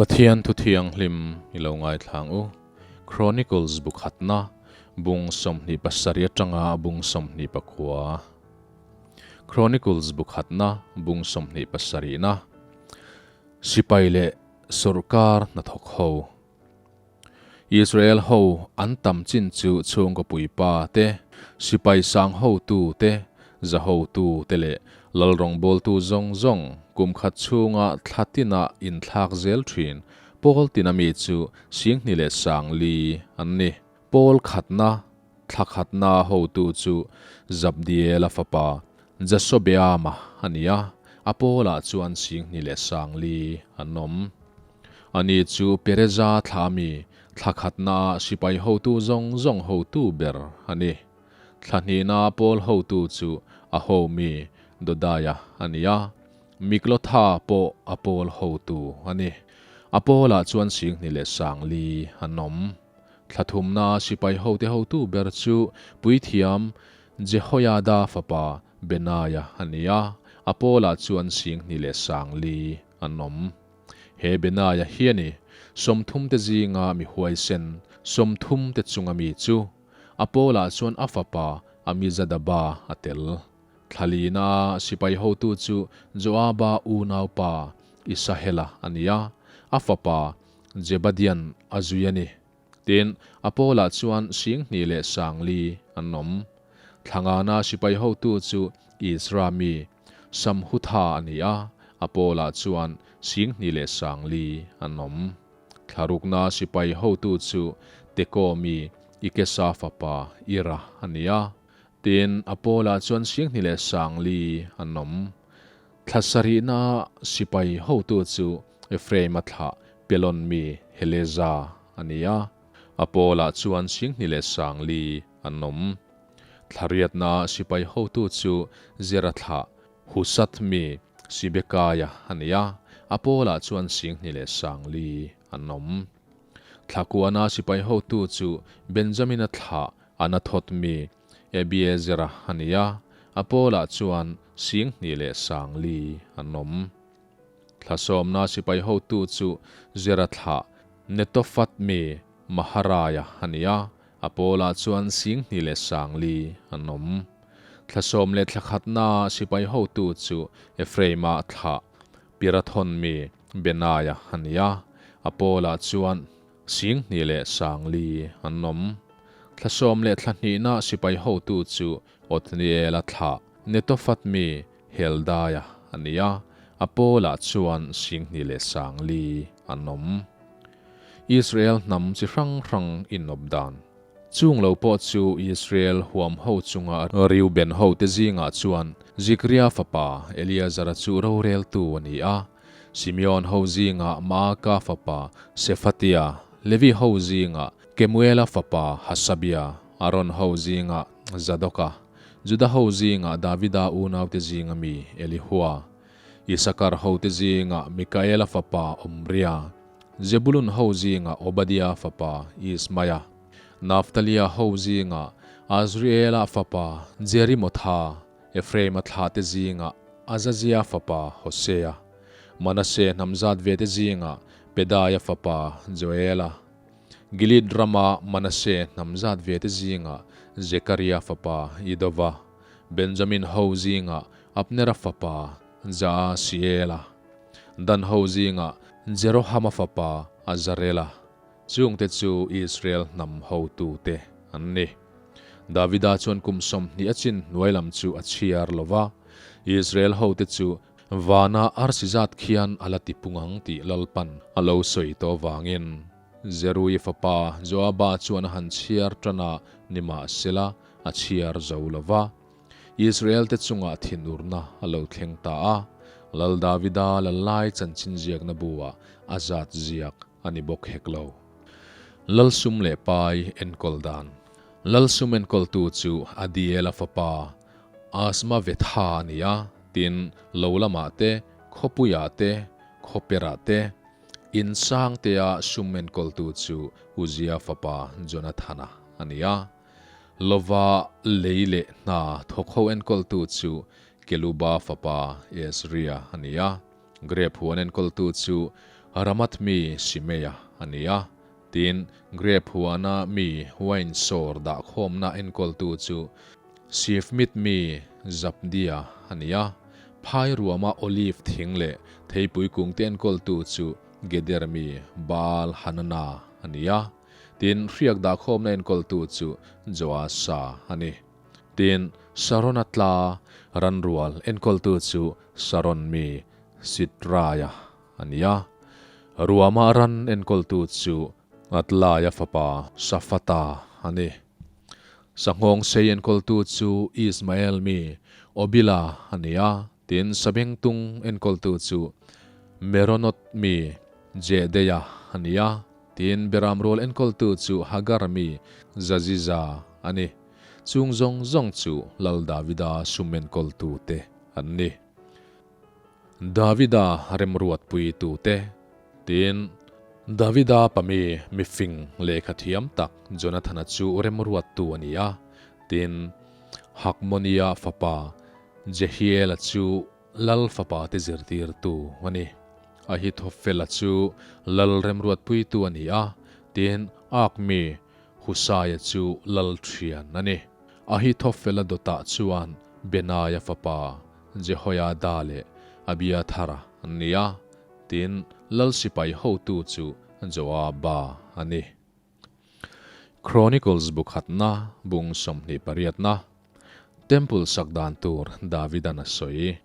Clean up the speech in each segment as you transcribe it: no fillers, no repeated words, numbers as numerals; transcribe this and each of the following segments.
Pathian thu thianghlim i lo ngaithlang u. Chronicles bu khatna, bung 27 atanga bung 29. Chronicles bu khatna, bung 27na. Sipai leh sawrkar hnathawk ho. Israel ho an tam chin chu chhungkaw puipa te, sipai sang hotu te, za hotu te leh lal rawngbawltu zawng zawng kum khat chhunga thla tina inthlak zel thin pawl tina mi chu 20 leh 40 an ni. Pawl khatna thla khatna hotu chu Zabdiela fapa Jasobeama a ni a, a pawlah chuan 20 leh 40 an awm. Ani chu Pereza thla mi, thla khatnaah sipai hotu zawng zawng hotu ber a ni. Thla hnihnaah pawl hotu chu a ho mi Dodaia a ni a, Miklotha pawh a pawl hotu a ni. A pawlah chuan 20 leh 40 an awm. Thla thumnaah sipai hote hotu ber chu puithiam Jehoiada fapa Benaia a ni a, a pawlah chuan 20 leh 40 an awm. He Benaiah hian i 30 te zinga mi huaisen, 30 te chunga mi chu a pawlah chuan a fapa Amizadaba a tel. Thlalina sipai hotu chu Joaba unaupa Isahela a ni a, a fapa Jebadian a zui a ni. Tin, a pawlah chuan 20 leh 40 an awm. Thlangana sipai hotu chu Isra mi Samhutha a ni a, a pawlah chuan 20 leh 40 an awm. Thlarukna sipai hotu chu Teko mi Ikesa fapa Ira a ni a, tin, a pawlah chuan 20 leh 40 an awm. Thla sarihna sipai hotu chu Ephraima thlah Pelon mi Heleza a ni a, a pawlah chuan 20 leh 40 an awm. Thlariatna sipai hotu chu Zera thlah Husath mi Sibekaia a ni a, a pawlah chuan 20 leh 40 an awm. Thlakuana sipai hotu chu Benjamina thlah Anathoth mi Abiezera a ni a, a pawlah chuan 20 leh 40 an awm. Thlasawmna sipai hotu chu Zera thlah Netophath mi Maharaia a ni a, a pawlah chuan 20 leh 40 an awm. Thlasawm leh thla khatna sipai hotu chu Ephraima thlah Pirathon mi Benaia a ni a, a pawlah chuan 20 leh 40 an awm. Thlasawm leh thla hnihna sipai hotu chu Othniela thlah Netophath mi Heldaia a ni a, a pawlah chuan 20 leh 40 an awm. Israel hnam chi hrang hrang inawp dan. Chung lo pawh chu Israel huam ho chunga Reuben hote zingah chuan Zikria fapa Eleazara chu roreltu a ni a, Simeon ho zingah Maaka fapa Sephatia, Levi ho zingah Kemuela fapa Hasabia, Aaron ho zingah Zadoka, Juda ho zingah Davida unaute zinga mi Elihua, Isakar hote zingah Mikaela fapa Omria, Zebulun ho zingah Obadia fapa Ismaia, Naftalia ho zingah Azriela fapa Jerimotha, Ephraima thlahte zingah Azazia fapa Hosea, Manase hnam zat vete zingah Pedaia fapa Joela, Gilead rama Manase hnam zat vete zingah Zekaria fapa Idova, Benjamin ho zingah Abnera fapa Jaasiela, Dan ho zingah Jerohama fapa Azarela, chungte chu Israel hnam hotute an ni. Davida chuan kum 20 a chin hnuai lam chu a chhiar lo va, Israel hote chu vana arsi zat khian a la ti pung ang tih Lalpan a lo sawi tawh vangin. Zerui fapa Joaba chuan a han chhiar tan a, nimahsela a chhiar zo lo va. Israel te chungah thinurna a lo thleng ta a, Lal Davida lallai chanchin ziakna buah a zat ziak a ni bawk hek lo. Lal sum leh pai enkawl dan. Lal sum enkawltu chu Adiela fapa Asmavetha a ni a, tin, lo lamah te, khawpuiah te, khawperah te, in sangtea sum enkawltu chu Uzia fapa Jonathana a ni a. Lova lei leh hna thawk ho enkawltu chu Keluba fapa Ezria a ni a. Grep huan enkawltu chu Ramath mi Simeia a ni a. Tin, Grep huana mi wine sawr dah khawmna enkawltu chu Sifmit mi Zabdia a ni a. Phai ruama olive thing leh theipui kungte enkawltu chu Geder mi Baal Hanana a ni a. Tin, hriak dah khawmna enkawltu chu Joasa a ni. Tin, Sarona tla ranrual enkawltu chu Saron mi Sitraia a ni a. Ruama ran enkawltu chu Atlaia fapa Safata a ni. Sanghawng sei enkawltu chu Ismael mi Obila a ni a. Tin, Sabengtung enkawltu chu Meronoth mi Jedeia a ni a. Tin, Beramrual enkawltu chu Hagar mi Zaziza a ni. Chung zawng zawng chu Lal Davida sum enkawltute an ni. Davida remruatpuitute. Tin, Davida pami mifing lehkha thiam tak Jonathana chu remruattu a ni a. Tin, Hakmonia fapa Jehiela chu Lal fapa te zirtirtu a ni. Ahithofela chu Lal remruatpuitu a ni a, tin, Ak mi Husaia chu Lal thian a ni. Ahithofela dawtah chuan Benaia fapa Jehoiada leh Abiathara an ni a, tin, Lal sipai hotu chu Joaba a ni. Chronicles bu khatna, bung 28na, Temple sak dan tur Davidan a sawi.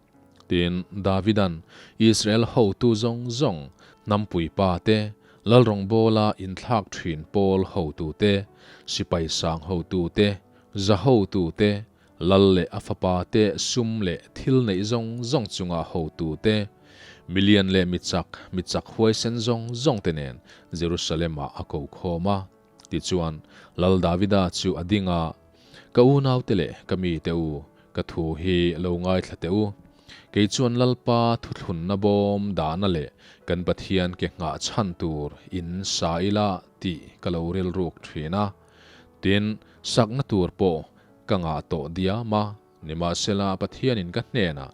Tin, Davidan Israel hotu zawng zawng, hnampui pa te, lalrawngbawla inthlak thin pawl hotu te, sipai sang hotu te, za hotu te, Lal leh a fapa te sum leh thil neih zawng zawng chunga hotu te, milian leh mi chak, mi chak huaisen zawng zawng te nen Jerusalem-ah a ko khawm a. Tichuan, Lal Davida chu a ding a, Ka unaute leh ka mite u, ka thu hi lo ngaithla teh u. Kei chuan Lalpa thuthlunna bawm dahna leh kan Pathian ke nghah chhan tur in sa ila tih ka lo rilruk thin a. Tin, sakna tur pawh Ka ngah tawh diam a, nimahsela Pathianin ka hnenah,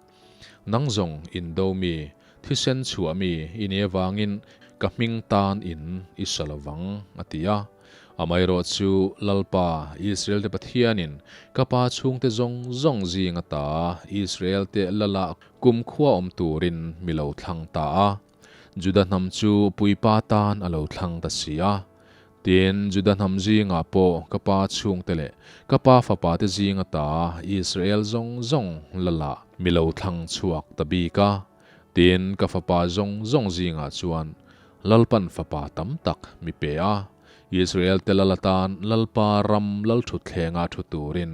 Nang zawng indo mi, thisen chhuah mi i ni avangin ka hming tan in i sa lo vang, a ti a. Amaherawh chu Lalpa, Israelte Pathianin ka pa chhungte zawng zawng zing ata Israelte lala kumkhua awm turin mi lo thlang ta a. Juda hnam chu puipa tan a lo thlang ta si a. Tin, Juda hnam zingah pawh ka pa chhungte leh ka pa fapate zing ata Israel zawng zawng lala mi lo thlang chhuak ta bik a. Tin, ka fapa zawng zawng zingah chuan Lalpan fapa tam tak mi pe a. Israel te lal atan Lalpa ram lalthutthlengah thu turin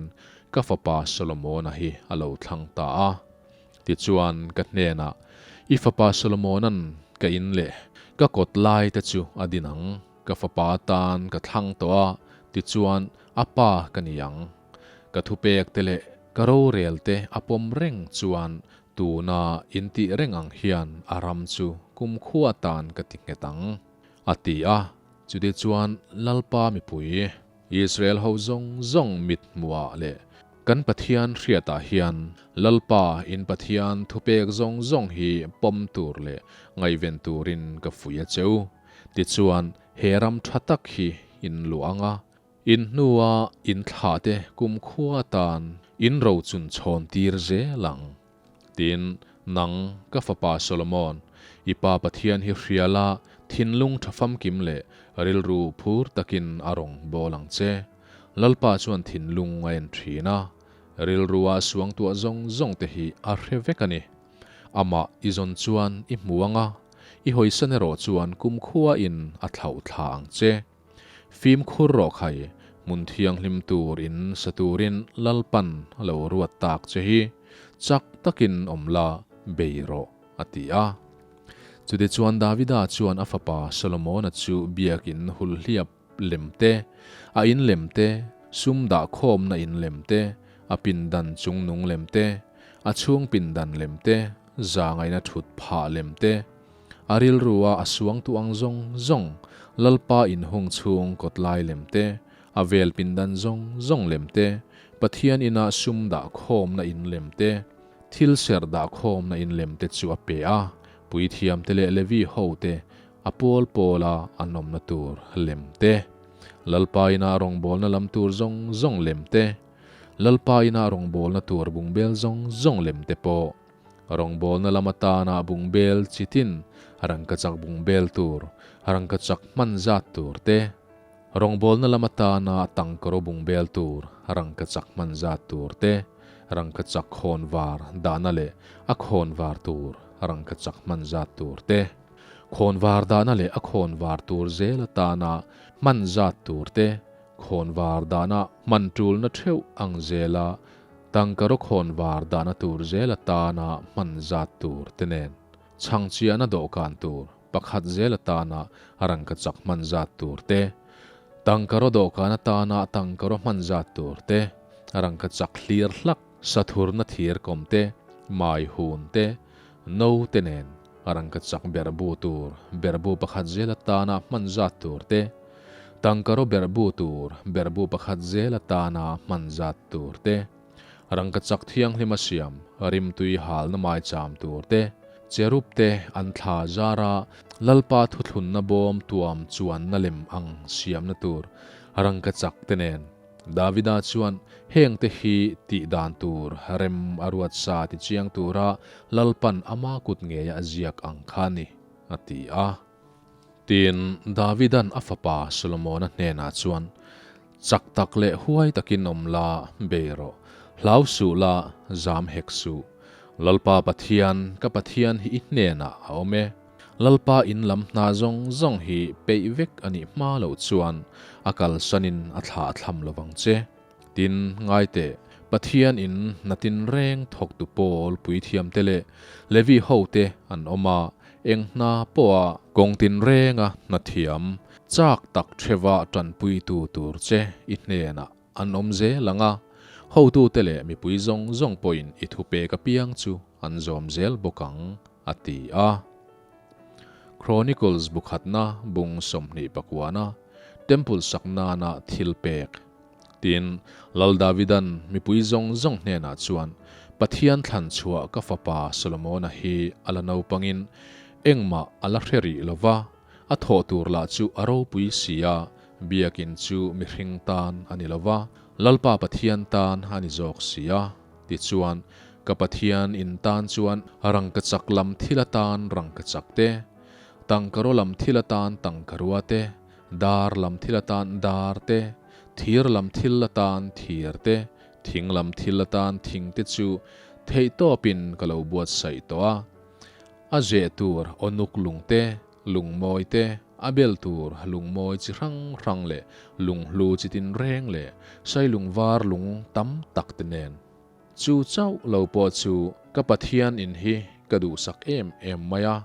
ka fapa Solomona hi a lo thlang ta a. Tichuan, ka hnenah, I fapa Solomona'n ka in leh ka kawt lai te chu a din ang, ka fapa atan ka thlang tawh a, tichuan a pa ka ni ang. Ka thupek te leh ka rorel te a pawm reng chuan tuna in tih reng ang hian a ram chu kumkhua atan ka ti nghet ang, a ti a. Chutichuan Lalpa mipui. Israel ho zawng zawng mit hmuhah leh kan Pathian hriatah hian Lalpa in Pathian thupek zawng zawng hi pawm tur leh ngaihven turin ka fuih a che u. Tichuan he ram tha tak hi in luah ang a, in hnua in thlahte kumkhua atan in rochun chhawn tir zel ang. Tin, nang, ka fapa Solomon, i pa Pathian hi hria la, thinlung tha famkim leh rilru phur takin a rawn bawl ang che. Lalpa chuan thinlung a en thin a, rilrua suangtuah zawng zawng te hi a hre vek a ni. Amah i zawn chuan i hmu ang a, i hawisan erawh chuan kumkhuain a thlauh thla ang che. Fimkhur rawh khai, hmun thianghlim tur in sa turin Lalpan a lo ruat tak che hi, chak takin awm la, bei rawh, a ti a. Chutichuan Davida chuan a fapa Solomona chu biakin hulhliap lem te, a in lem te, sum dahkhawmna in lem te, a pindan chungnung lem te, a chhung pindan lem te, zangaina thut phah lem te, A rilrua a suangtu ang zawng zawng, Lalpa inhung chhung kawtlai lem te, a vel pindan zawng zawng lem te, Pathian ina sum dah khawmna in lem te, thil serh dah khawmna in lem te chu a pe a, puithiamte leh Levi hote. a pawl pawla an awmna tur lem te, Lalpa ina rawngbawlna lam tur zawng zawng lem te, Lalpa ina rawngbawlna tur bungbel zawng zawng lem te pawh. Rawngbawlna lam atana bungbel chitin rangkachak bungbel tur, rangkachak hman zat tur te, Rawngbawlna lam atana tangkaraw bungbel tur, rangkachak hman zat tur te, rangkachak khawnvar dahna leh a khawnvar tur, rangkachak hman zat tur te, khawnvar dahna leh a khawnvar tur zel atana hman zat tur te, khawnvar dahna hman tulna theuh ang zela tangkaraw khawnvar dahna tur zel atana hman zat tur te nen chhangchiahna dawhkan tur pakhat zel atana rangkachak hman zat tur te, tangkaraw dawhkan atana tangkaraw hman zat tur te, rangkachak hlir hlak sathurna thir kawm te, mai hun te, no te nen rangkachak berhbu tur berhbu pakhat zel atana hman zat tur te, tangkaraw berhbu tur berhbu pakhat zel atana hman zat tur te. Rangkachak thianghlim a siam, rimtui halna maicham tur te, cherub te an thla zar a, Lalpa thuthlunna bawm tuam chuanna lem ang siamna tur rangkachak te nen. Davida chuan heng te hi tih dan tur rem a ruat sa ti chiang tura Lalpan ama kut ngeia a ziak ang kha ni, a ti a. Tin, Davidan a fapa Solomona hnenah chuan, Chak tak leh huai takin awm la, bei rawh. Hlau suh la, zam hek suh. Lalpa Pathian, ka Pathian hi i hnenah a awm e. Lalpa in lam hna zawng zawng hi peih vek a nih hma loh chuan a kalsanin a thlah thlam lo vang che. Tin, ngai teh, Pathian in hna tinreng thawktu pawl puithiamte leh Levi hote an awm a, eng hna pawha kawng tinrenga hna thiam chak tak theva tanpuitu tur che i hnenah an awm zel ang a, hotute leh mipui zawng zawng pawhin i thupek apiang chu an zawm zel bawk ang, a ti a. Chronicles bukhatna bung 21a Temple sak nana thil pek. Tin, Lal Davidan mipui zawng zawng hnenah chuan, Pathian thlan chhuah ka fapa Solomona hi a la naupangin engmah a la hre rih lo va, a thawh tur lah chu a ropui si a, biakin chu mihring tan a ni lo va, Lalpa Pathian tan a ni zawk si a. Tichuan, ka Pathian in tan chuan rangkachak lam thil atan rangkachak te, tangkaraw lam thil atan tangkarua te, Dar lam thil atan dar te, thir lam thil atan thir te, thing lam thil atan thing te chu theihtawpin ka lo buatsaih tawh a. A zeh tur awnuk lung te, lungmawi te, a bel tur lungmawi chi hrang hrang leh lunghlu chi tinreng leh sailung var lung tam tak te nen. Chu chauh lo pawh chu ka Pathian in hi ka duhsak em em mai a,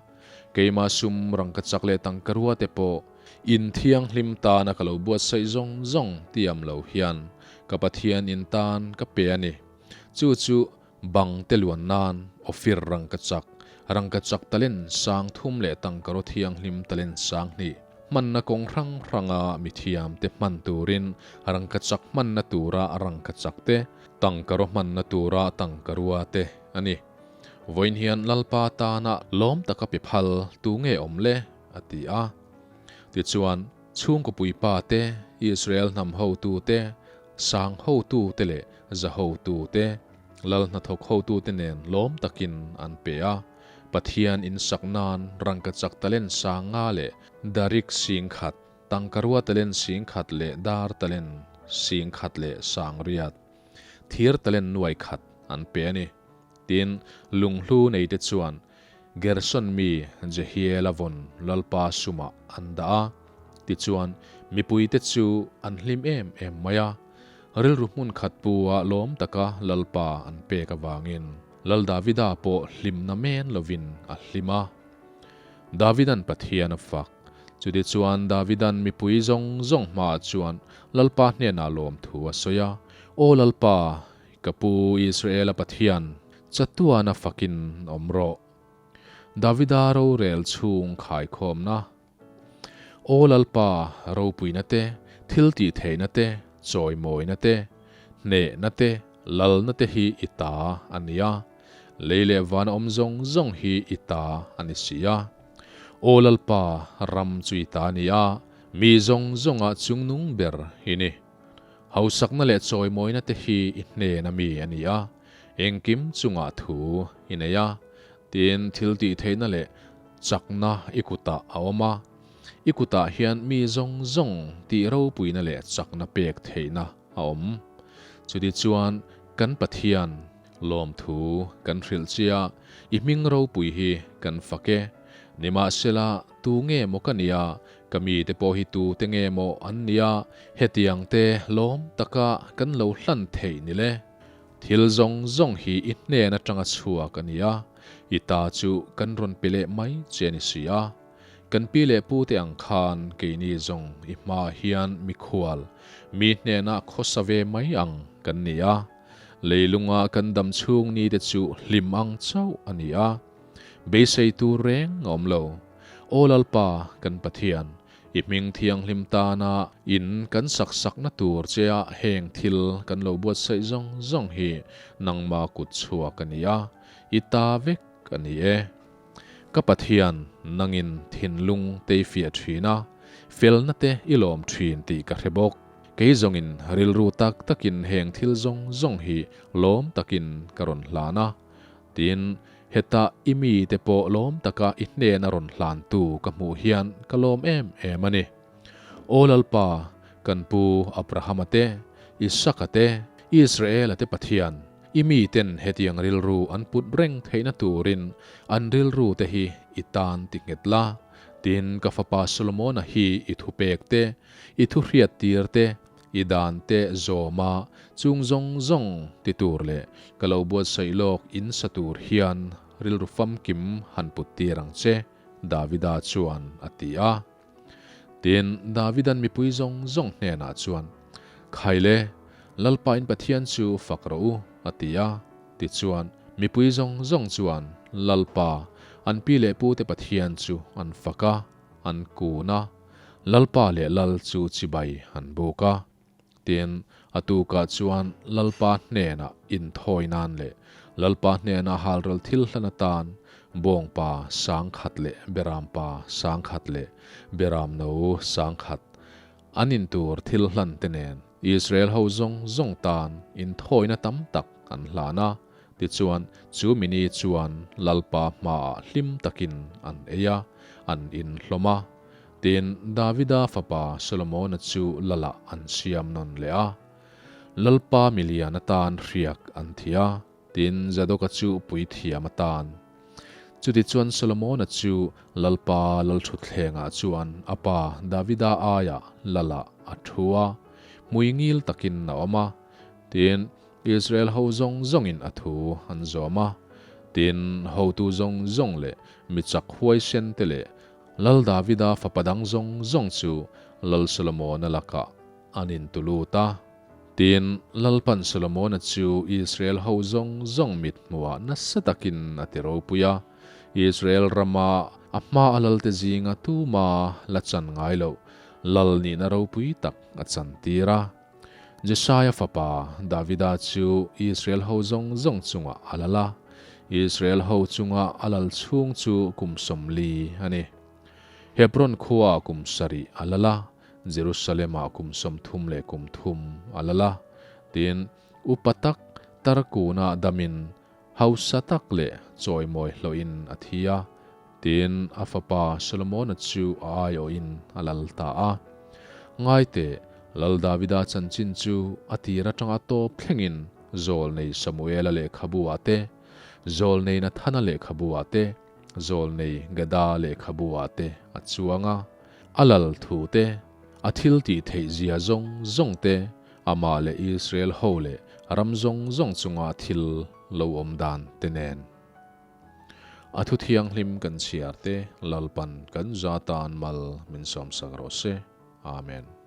keimah sum rangkachak leh tangkarua te pawh in thianghlim tana ka lo buatsaih zawng zawng tiam lo hian ka Pathian in tan ka pe a ni. Chu chu bang te luan nan Ofir rangkachak, rangkachak talen sang thum leh tangkaraw thianghlim talen sang hnih hmanna kawng hrang hranga mithiamte hman turin rangkachak hmanna tura rangkachak te, Tangkaraw hmanna tura tangkarua te a ni. Vawiin hian Lalpa tana lawm taka pe phal tu nge awm le? a ti a. Tichuan, chhungkaw puipa te, Israel hnam hotu te, sang hotu te leh za hotu te, lal hnathawk hotu te nen lawm takin an pe a. Pathian insak nan rangkachak talent sang nga leh darik sing khat, Tangkarua talen sing khat leh dar talen sing khat leh sang riat, thir talen nuai khat an pe a ni. Tin, lunghlu neite chuan Gerson mi Jehiela vawn Lalpa sumah an dah a. Tichuan, mipuite chu an hlim em em mai a, rilru hmun khat pu-a lawm taka Lalpa an pek avangin Lal Davida pawh hlimna men lovin a hlim a. Davidan Pathian a fak. Chutichuan Davidan mipui zawng zawng hmaah chuan Lalpa hnenah lawmthu a sawi a, Aw Lalpa, ka pu Israela Pathian, chatuana fakin awm rawh. Davida rorel chhung khaikhawmna. Aw Lalpa, ropuina te, thil tihtheihna te, chawimawina te, hnehna te, lalna te hi i ta a ni a. Lei leh van awm zawng zawng hi i ta a ni si a. Aw Lalpa, ram chu i ta a ni a, mi zawng zawnga chungnung ber i ni. Hausakna leh chawimawina te hi i hnen a mi a ni a, engkim chungah thu i nei a, tin thil tih theihna leh chakna i kutah a awm a. I kutah hian mi zawng zawng tih ropuina leh chakna pek theihna a awm. Chutichuan kan Pathian lawmthu kan hrilh chia, i hming ropui hi kan fak e. Nimahsela, tu nge maw ka nia, ka mite pawh hi tute nge maw an nia, hetiang te lawm taka kan lo hlan theih ni le? Thil zawng zawng hi i hnen atanga chhuak a nia, i ta chu kan rawn pe leh mai che a ni si a. Kan pi leh pu te ang khan keini zawng i hmaah hian mikhual, mi hnenah khawsa ve mai ang kan ni a. Leilunga kan dam chhung ni te chu hlim ang chauh a ni a. Beisei tur reng a awm lo. Aw Lalpa kan Pathian, i hming thianghlim tana in kan sak sakna tur chea heng thil kan lo buatsaih zawng zawng hi nangma kut chhuak a ni a, i ta vek a ni e. Ka Pathian, nangin thinlung tei fiah thin a, felna te i lawm thin tih ka hre bawk. Kei zawngin rilru tak takin heng thil zawng zawng hi lawm takin ka rawn hlan a. Tin, heta i mite pawh lawm taka i hnena rawn hlantu ka hmuh hian ka lawm em em a ni. Aw Lalpa, kan pu Abrahama te, Isaka te, Israela te Pathian, I miten hetiang rilru an put reng theihna turin an rilru te hi i tan ti nghet la. Tin, ka fapa Solomona hi i thupek te, i thuhriat tir te, i dan te zawma chung zawng zawng ti tur leh ka lo buatsaih lawk in sa tur hian rilru famkim han put tir ang che, Davida chuan a ti a. Tin, Davida'n mipui zawng zawng hnenah chuan, Khaile, Lalpa in Pathian chu fak rawh u, a ti a. Tichuan, mipui zawng zawng chuan Lalpa, an pi leh pute Pathian chu an fak a, an kun a, Lalpa leh lal chu chibai an buk a. Tin, a tukah chuan Lalpa hnenah inthawi nan leh Lalpa hnena halral thil hlan atan bawngpa sangkhat leh berampa sangkhat leh beramno sangkhat an in tur thil hlan te nen Israel ho zawng zawng tan inthawina tam tak an hlan a. Tichuan, chu mini chuan Lalpa hmaah hlim takin an ei a, an inhlawm a. Tin, Davida fapa Solomona chu Lalah an siam nawn leh a. Lalpa milian atan hriak an thi a, tin, Zadoka chu puithiam atan. Chutichuan Solomona chu Lalpa lalthutthlengah chuan a pa Davida aiah Lalah a thu a, hmuingil takin a awm a. Tin, Israel ho zawng zawngin a thu an zawm a. Tin, hotu zawng zawng leh mi chak huaisen te leh Lal Davida fapa dang zawng zawng chu Lal Solomona lakah an intu lut a. Tin, Lalpan Solomona chu Israel ho zawng zawng mit hmuhah nasa takin a ti ropui a. Israel rama a hma a lalte zinga tuma la chan ngai loh Lal nihna ropui tak a chantir a. Jesaia fapa Davida chu Israel ho zawng zawng chungah a lal a, Israel ho chunga a lal chhung chu kum 40 a ni. Hebron khuaah kum 7 a lal a, Jerusalem-ah kum 33 a lal a. Tin, upa tak Tarkuna damin hausa tak leh chawimawi hlawhin a thi a, tin, a fapa Solomona chu a aiawhin a lal ta a. Ngaite, Lal Davida chanchin chu a tir atanga tawp thlengin Zawlnei Samuela lehkhabu-ah te, Zawlnei Nathana lehkhabu-ah te, Zawlnei Gada lehkhabu-ah te a chuang a. A lal thu te, a thil tih theih zia zawng zawng te, amah leh Israel ho leh ram zawng zawng chunga thil lo awm dan te nen. A thu thianghlim kan chhiar te Lalpan kan za tan mal min sawmsak rawh se. Amen.